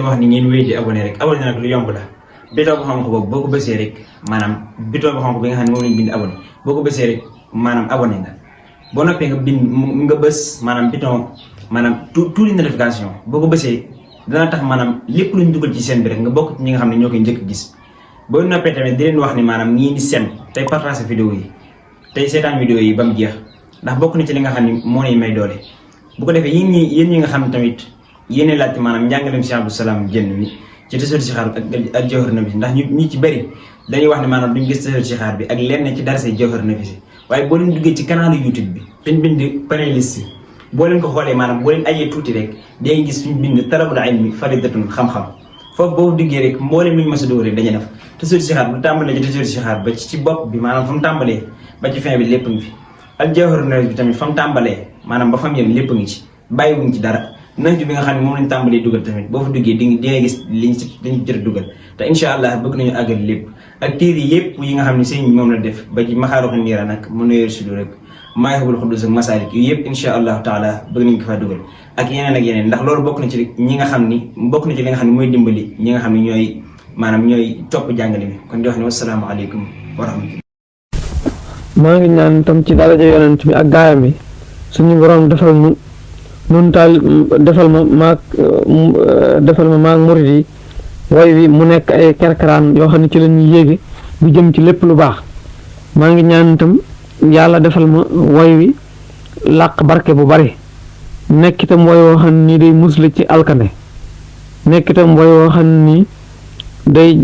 leen wax ni ngeen wéy di abonné rek abonné nag lu yomb la bouton bu xonq boobu boo ko bësee rek maanaam bouton bu xonq bi nga xam ne moom lañ bind abonné boo ko bësee rek maanaam abonné nga boo noppee nga bind nga bës maanaam bouton maanaam tout les notification boo ko bësee dana tax maanaam lépp luñ dugal ci seen bi rek nga bokk ci ñi nga xam ne ñoo koy njëkk gis boo noppee tamit di leen wax ni maanaam ñii di seen tey partage vidéo yi tey seetaan vidéo yi ba mu jeex ndax bokk na ci li nga xam ne moo lay may doole bu ko defee yéen ñi nga xam ne tamit yéene laajte maanaam njàngaleem Cheikh Abdou Salam Diène mi ci tasawur si xaar ak jawhar nafis ndax ñu ci bëri dañuy wax ne maanaam duñ gis tasawur si xaar bi ak lenn ci darase jawhar nafis waaye boo leen duggee ci canal YouTube bi fi ñu bind playlist yi boo leen ko xoolee maanaam boo leen ajee tuuti rek day gis fi ñu bind talabul ilmi faridatun xam-xam foofu boobu duggee rek mboolem lu ñu mës a dóor rek dañuy def tasawur si xaar bu tàmbalee ci tasawur si xaar ba ci bopp bi maanaam fa mu tàmbalee ba ci fin bi lépp ngi fi ak jawhar nafis bi tamit fa mu tàmbalee maanaam ba fa mu yem lépp ngi ci bàyyiwuñ ci dara nañu bi nga xam ne moom lañ tàmbalee dugal tamit boo fa duggee di nga gis liñ jot a dugal te incha allah bëgg nañu àggal lépp ak téere yëpp yi nga xam ne sëñ moom la def ba ci maxaaruxu niira nag mu nuyeer sudu rek maayxabul xuddus ak masaalik yu yëpp incha allahu taala bëgg nañu ko faa dugal ak yeneen ndax loolu bokk na ci ñi nga xam ni bokk na ci li nga xam ne mooy dimbali ñi nga xam ne ñooy topp jàngale mi kon di wax ne wasalaamaaleykum wa rahmatullah. maa ngi ñaan tam ci daraja yonent bi ak gaayam yi suñu borom defal mu nun taal defal ma maag murid yi way wi mu nekk ay kerkaraan yoo xam ne ci la ñuy yéege bu jëm ci lépp lu baax maa ngi ñaan itam yàlla defal ma way wi làq barke bu bari nekk itam way woo xam ne nii day musle ci alkande nekk itam way woo xam ne nii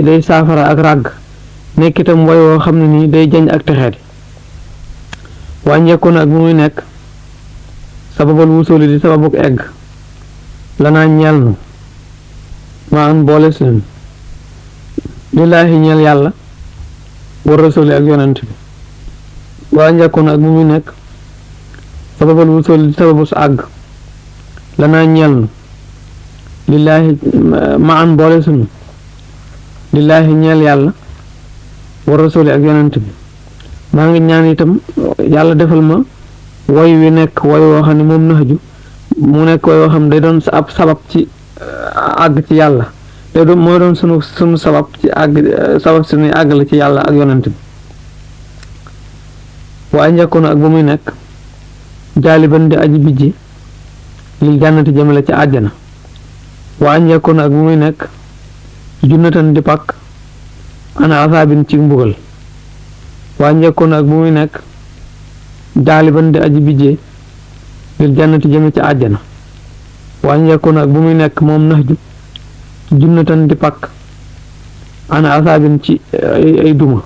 day saafara ak ràgg nekk itam way woo xam ne nii day jañ ak texeet wàññeeku na ak mu muy nekk sababal wusuli di sababuk egg lanaa ñeel nu maa an boole suñu lillaahi ñeel yàlla war rasuli ak yonent bi waa njëkkoon ak mu muy nekk sababal wusuli di sababu su àgg lanaa ñeel nu lillaahi ma an boole suñu lillaahi ñeel yàlla war rasuli ak yonent bi maa ngi ñaan itam yàlla defal ma woy wi nekk woy woo xam ne moom naxaju mu nekk woy woo xam ne day doon ab sabab ci àgg ci yàlla day doon mooy doon sunu sabab ci àgg sabab suñuy àgg la ci yàlla ak yonent bi waaye njëkkoon ak bu muy nekk jaaliban di aji bijji lil jànnati jëmale ci àjjana waaye njëkkoon ak bu muy nekk junnatan di pàkk ana asaabin ci mbugal waaye njëkkoon ak bu muy nekk jaaliban di aji bijjee lil jannati jëme ci àjjana wàññeeku nag bu muy nekk moom nax ju junnatan di pakk ana asaabin ci ay duma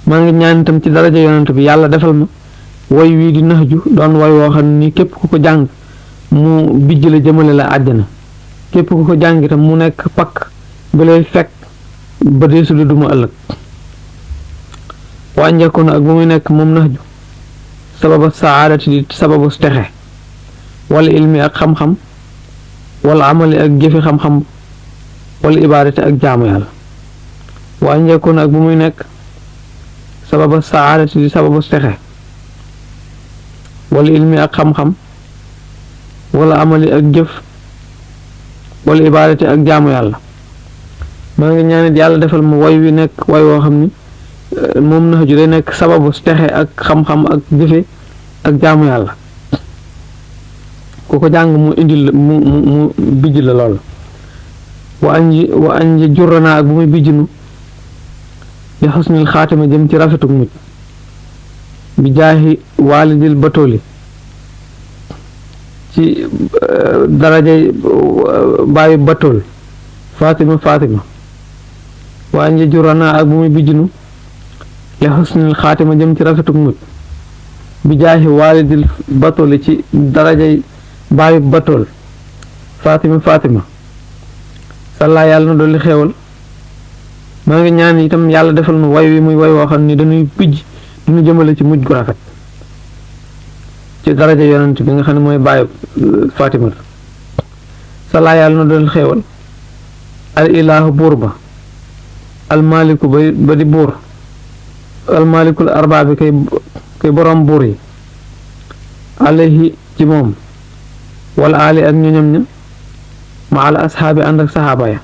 maa ngi ñaan itam ci daraja yonent bi yàlla defal ma woy wii di nax ju doon woy woo xam ni képp ku ko jàng mu bijj la jëmale la àjjana képp ku ko jàng itam mu nekk pakk bi lay fekk ba dee su duma ëllëg wàññeeku na ak bu muy nekk moom nax ju sababa saadati di sababu texe wala ilmi ak xam-xam wala amali ak jëfi xam-xam wala ibaadati ak jaamu yàlla wàññeeku na ak bu muy nekk sababa saadati di sababu texe wala ilmi ak xam-xam wala amali ak jëf wala ibaadati ak jaamu yàlla maa ngi ñaanit yàlla defal ma way wi nekk way woo xam ni moom nax ju day nekk sababu texe ak xam-xam ak jëfe ak jaamu yàlla ku ko jàng mu indil mu bijj la lool wa añ jurranaa ak bu muy bijjinu li xusnil xaatima jëm ci rafetuk mujj bi jaahi waalidil batooli ci darajay baayu batool fatima wa añ jurranaa ak bu muy bijjinu li xusnil xaatima jëm ci rafetuk mujj bi jaahi waalidil batooli ci darajay baayu batool fatima salla yàlla na dolli xéewal maa ngi ñaan itam yàlla defal nu way wi muy way woo xam ni dañuy bijj duñu jëmale ci mujj gu rafet ci daraja yonent bi nga xam ne mooy baayu fatima salla yàlla na dolli xéewal al ilaahu buur ba al maaliku ba di buur al maalikul arbaabi kay borom buur yi alayhi ci moom wala ali ak ñoñam ña ma al ashaabi ànd ak saxaaba ya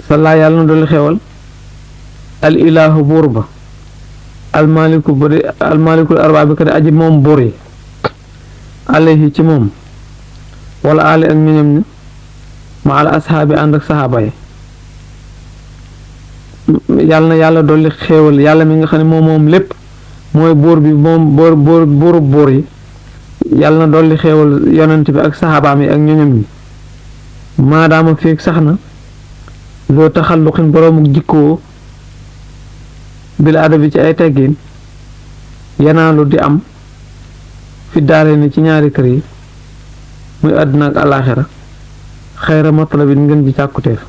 salla yàlla na dolli xewal al ilahu buur ba almaliku ba di almalikul arbaa bi ka di aji moom buur yi alayhi ci moom wala ali ak ñoñam ñi ma al ashaabi ànd ak saxaaba yi yàlla na yàlla dolli xéewal yàlla mi nga xam ne moom lépp mooy buur bi moom buurub buur yi yàlla na dolli xéewal yonent bi ak saxaabaam yi ak ñoñam ñi maadaama feeg sax na loo taxalluqin boroomu jikkoo bil adabi ci ay teggin yanaalu di am fi daare ni ci ñaari kër yi muy àdduna ak alaaxira xayra matlabin ngeen ji càkkuteef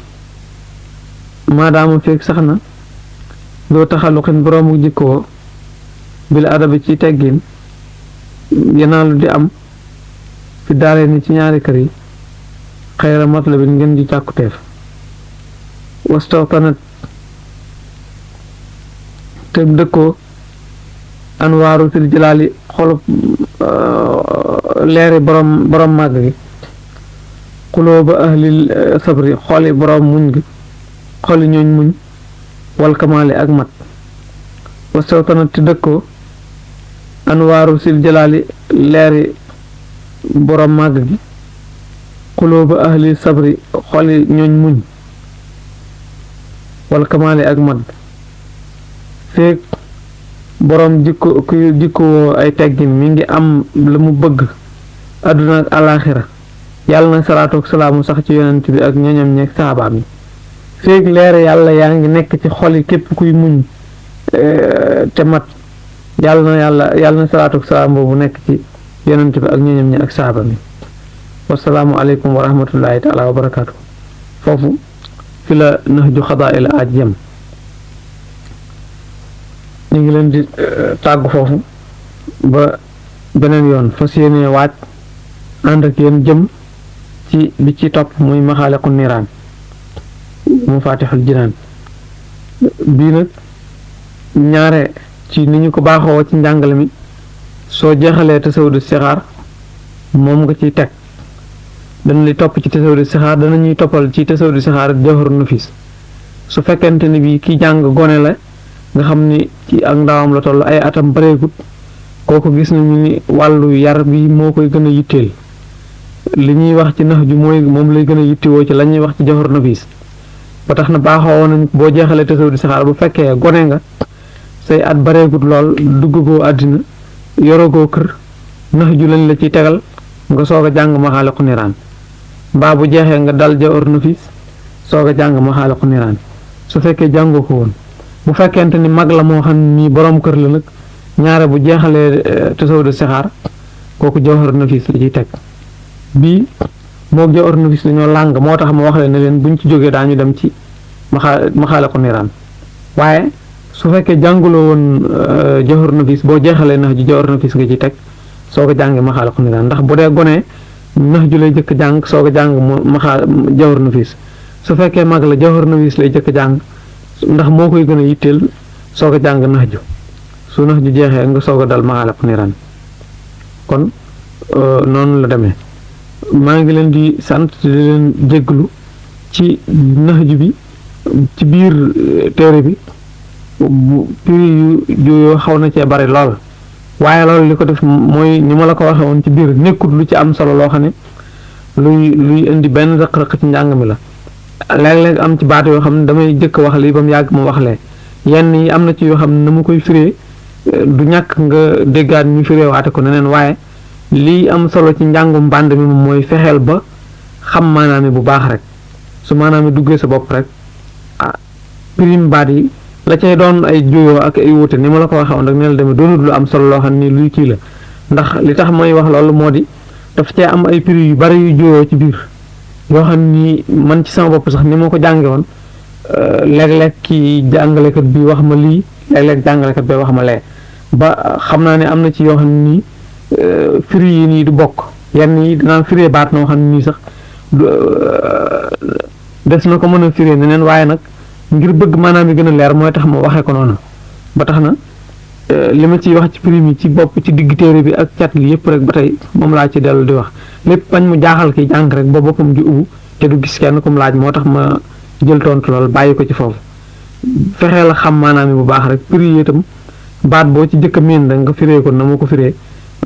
maadaama feeg sax na loo taxalluqin boroomu jikkoo bil adabi ci teggin yanaalu di am fi daare ni ci ñaari kër yi xayra matlabin ngeen ji càkkuteef wastawtanat te dëkkoo anwaaru fil jalaali xolub leeri borom màgg gi xuloo ba ahlil sabri xoli borom muñ gi xoli ñooñ muñ wal kamaali ak mat wastawtanat te dëkkoo anwaaru fil jalaali leeri borom màgg gi xuloo ba ahlil sabri xoli ñooñ muñ wal kamaali ak mat feeg boroom jikko ay teggin mi ngi am la mu bëgg àdduna ak alaaxira yàlla na salaatu ak salaamu sax ci yonent bi ak ñoñam ñeeg saabaam yi feeg leere yàlla yaa ngi nekk ci xoli képp kuy muñ te mat yàlla na salaatu ak salaam boobu nekk ci yonent bi ak ñoñam ñi ak saabaam yi wasalaamu aleykum wa rahmatullahi taala wa barakaatu foofu fi la Nahju Qadaa'il Haaj yem ñu ngi leen di tàggu foofu ba beneen yoon fas yéene waaj ànd ak yéen jëm ci bi ci topp muy Maxaaliqu Niiraan Mafaatixul Jinaan bii nag ñaare ci ni ñu ko baaxoo ci njàngale mi soo jeexalee tasawudu sixaar moom nga ciy teg dana li topp ci tasawudu sixaar dana ñuy toppal ci tasawudu sixaar Jawharu Nafiis su fekkente ni bi ki jàng gone la nga xam ni ci ak ndawam la toll ay atam bareegut kooku gis nañu ni wàllu yar bi moo koy gën a yitteel li ñuy wax ci Nahju mooy moom lay gën a yittewoo ci la ñuy wax ci Jawharu Nafiis ba tax na baaxoo nañ boo jeexalee tasawudu sixaar bu fekkee gone nga say at bareegut lool duggagoo àddina yorogoo kër Nahju lañ la ciy tegal nga soog a jàng Maxaaliqu Niiraan mbaa bu jeexee nga dal Jawharu Nafiis soog a jàng Maxaaliqu Niiraan su fekkee jàngoo ko woon bu fekkente ni mag la moo xam ni boroom kër la nag ñaare bu jeexalee tasawudu sixaar kooku Jawharu Nafiis la ciy teg bii moog Jawharu Nafiis dañoo làng moo tax ma wax leen ne leen buñ ci jógee daañu dem ci Maxaaliqu Niiraan waaye su fekkee jànguloo woon Jawharu Nafiis boo jeexalee Nahju Jawharu Nafiis nga ciy teg soog a jàng Maxaaliqu Niiraan ndax bu dee gone Nahju lay jëkk jàng soog a jàng Jawharu Nafiis su fekkee mag la Jawharu Nafiis lay jëkk jàng ndax moo koy gën a yitteel soog a jàng Nahju su Nahju jeexee nga soog a dal Maxaaliqu Niiraan kon noonu la demee maa ngi leen di sant di leen jégglu ci Nahju bi ci biir téere bi prix yu yoo xaw na cee bari lool waaye loolu li ko def mooy ni ma la ko waxee woon ci biir nekkut lu ci am solo loo xam ne luy indi benn rëq-rëq ci njàng mi la léeg-léeg am ci baat yoo xam ne damay jëkk wax lii ba mu yàgg ma wax lee yenn yi am na ci yoo xam ne na mu koy firee du ñàkk nga déggaat ñu firee waate ko neneen waaye lii am solo ci njàngum bànd mi moom mooy fexeel ba xam maanaam bu baax rek su maanaam duggee sa bopp rek prime baat yi la cay doon ay juyoo ak ay wuute ni ma la ko waxee woon rek ne la demee doonut lu am solo loo xam ni luy kii la ndax li tax may wax loolu moo di daf cee am ay prix yu bari yu juyoo ci biir yoo xam ni man ci sama bopp sax ni ma ko jànge woon léeg-léeg ki jàngalekat bi wax ma lii léeg-léeg jàngalekat bi wax ma lee ba xam naa ne am na ci yoo xam ne nii firi yi nii du bokk yenn yi dinaa firee baat noo xam ne nii sax des na ko mën a firee neneen waaye nag ngir bëgg maanaam yi gën a leer mooy tax ma waxee ko noonu ba tax na li ma ciy wax ci prix mi ci bopp ci digg téere bi ak cat li yëpp rek ba tey moom laa ci dellu di wax lépp bañ mu jaaxal ki jàng rek ba boppam di ubbu te du gis kenn comme laaj moo tax ma jël tontu lool bàyyi ko ci foofu fexee la xam maanaam yi bu baax rek prix yi itam baat boo ci jëkk a miin da nga firee ko na ma ko firee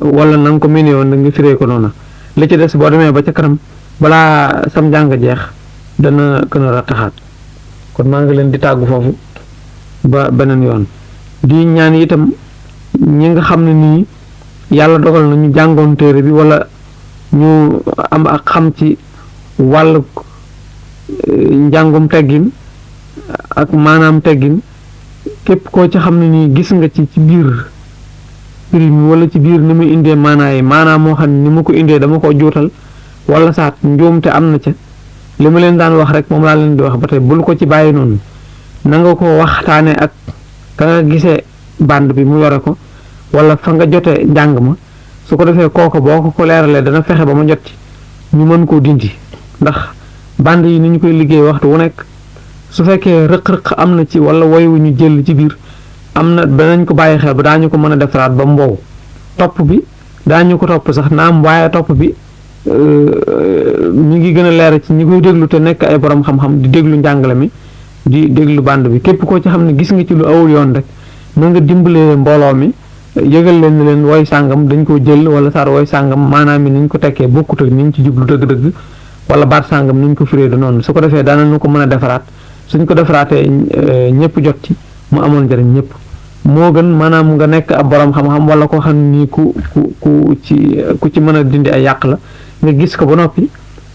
wala na nga ko miinee woon da nga firee ko noonu li ci des boo demee ba ca kanam balaa sam njàng jeex dana gën a rataxaat kon maa ngi leen di tàggu foofu ba beneen yoon di ñaan itam ñi nga xam ne nii yàlla dogal na ñu jàngoon téere bi wala ñu am ak xam ci wàllu njàngum teggin ak maanaam teggin képp koo ci xam ne nii gis nga ci biir prix mi wala ci biir ni mu indee maanaa yi maanaam moo xam ne ni ma ko indee dama ko juutal wala saat njuumte am na ca li ma leen daan wax rek moom laa leen di wax ba tey bul ko ci bàyyi noonu na nga ko waxtaane ak ka nga gisee bande bi mu yore ko wala fa nga jote njàng ma su ko defee kooku boo ko leeralee dana fexe ba ma jot ci ñu mën koo dindi ndax bande yi ni ñu koy liggéey waxtu wu nekk su fekkee rëq-rëq am na ci wala woy wu ñu jël ci biir am na danañ ko bàyyi xel ba daañu ko mën a defaraat ba mbow topp bi daañu ko topp sax naam waaye topp bi mi ngi gën a leer ci ñi koy déglu te nekk ay borom xam-xam di déglu njàngale mi di déglu bande bi képp koo ci xam ne gis nga ci lu awul yoon rek na nga dimbalee mbooloo mi yëgal leen ne leen woy sàngam dañ ko jël wala saar woy sàngam maanaam mi niñ ko tekkee bokkut ak niñ ci jublu dëgg-dëgg wala baat sàngam niñ ko firee du noonu su ko defee daanañu ko mën a defaraat suñ ko defaraatee ñëpp jot ci mu amoon njëriñ ñëpp moo gën maanaam nga nekk ab borom xam-xam wala koo xam ni ku ci mën a dindi ay yàq la nga gis ko ba noppi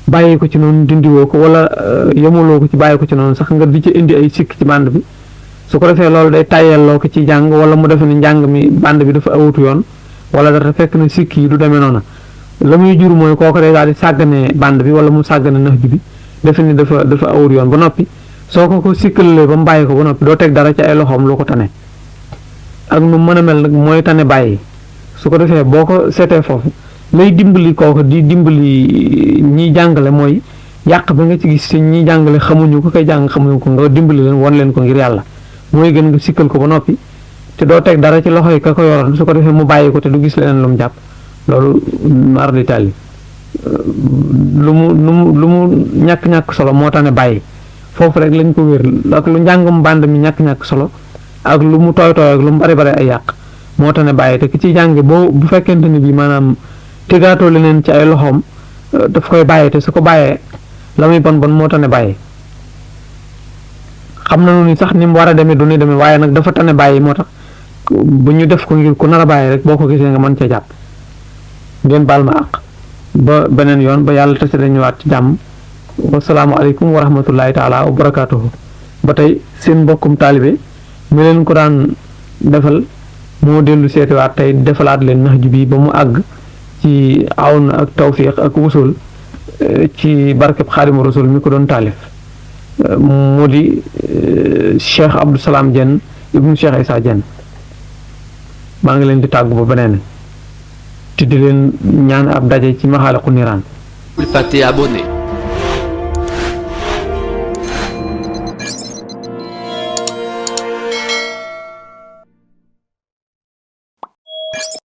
bàyyi ko ci noonu dindiwoo ko wala yemuloo ko ci bàyyi ko ci noonu sax nga di ci indi ay sikk ci bande bi su ko defee loolu day tàyyelloo ko ci jàng wala mu defe ne njàng mi bande bi dafa awutu yoon wala dara fekk na sikk yi du demee noona la muy jur mooy kooku day daal di sàggane bande bi wala mu sàggane nax bi defe ni dafa awut yoon ba noppi soo ko sikkalee ba mu bàyyi ko ba noppi doo teg dara ci ay loxoom lu ko tane ak nu mën a mel nag mooy tane bàyyi su ko defee boo ko seetee foofu lay dimbali kooku di dimbali ñiy jàngale mooy yàq ba nga ci gis ci ñiy jàngale xamuñu ko koy jàng xamuñu ko nga dimbali leen won leen ko ngir yàlla mooy gën nga sikkal ko ba noppi te doo teg dara ci loxo yi ka ko yoroon su ko defee mu bàyyi ko te du gis leneen lu mu jàpp loolu mar di tàlli lu mu ñàkk-ñàkk solo moo tax ne bàyyi foofu rek lañ ko wér ak lu njàngum bànd mi ñàkk-ñàkk solo ak lu mu tooy tooy ak lu mu bari bari ay yàq moo tax ne bàyyi te ki ci jànge bu fekkente ni bi maanaam tegaatoo leneen ci ay loxoom daf koy bàyyi te su ko bàyyee la muy bon moo tax ne bàyyi xam nañu ni sax ni mu war a demee du ni demee waaye nag dafa tane bàyyi moo tax bu ñu def ko ngir ku nar a bàyyi rek boo ko gisee nga mën ca jàpp ngeen baal ma àq ba beneen yoon ba yàlla tase dañu ñëwaat ci jàmm wasalaamualeykum wa rahmatullahi taala wa barakaatuhu ba tey seen mbokkum taalibe mi leen ko daan defal moo dellu seetiwaat tey defalaat leen nax ju bi ba mu àgg ci awn ak tawfiq ak wusul ci barkeb xaadimu rasul mi ko doon taalif mu di Cheikh Abdou Salam Diène ibnu Cheikh Issa Diène maa ngi leen di tàggu ba beneen te di leen ñaan ab daje ci Maxaaliqu Niraan. N'oubliez pas t'es abonné.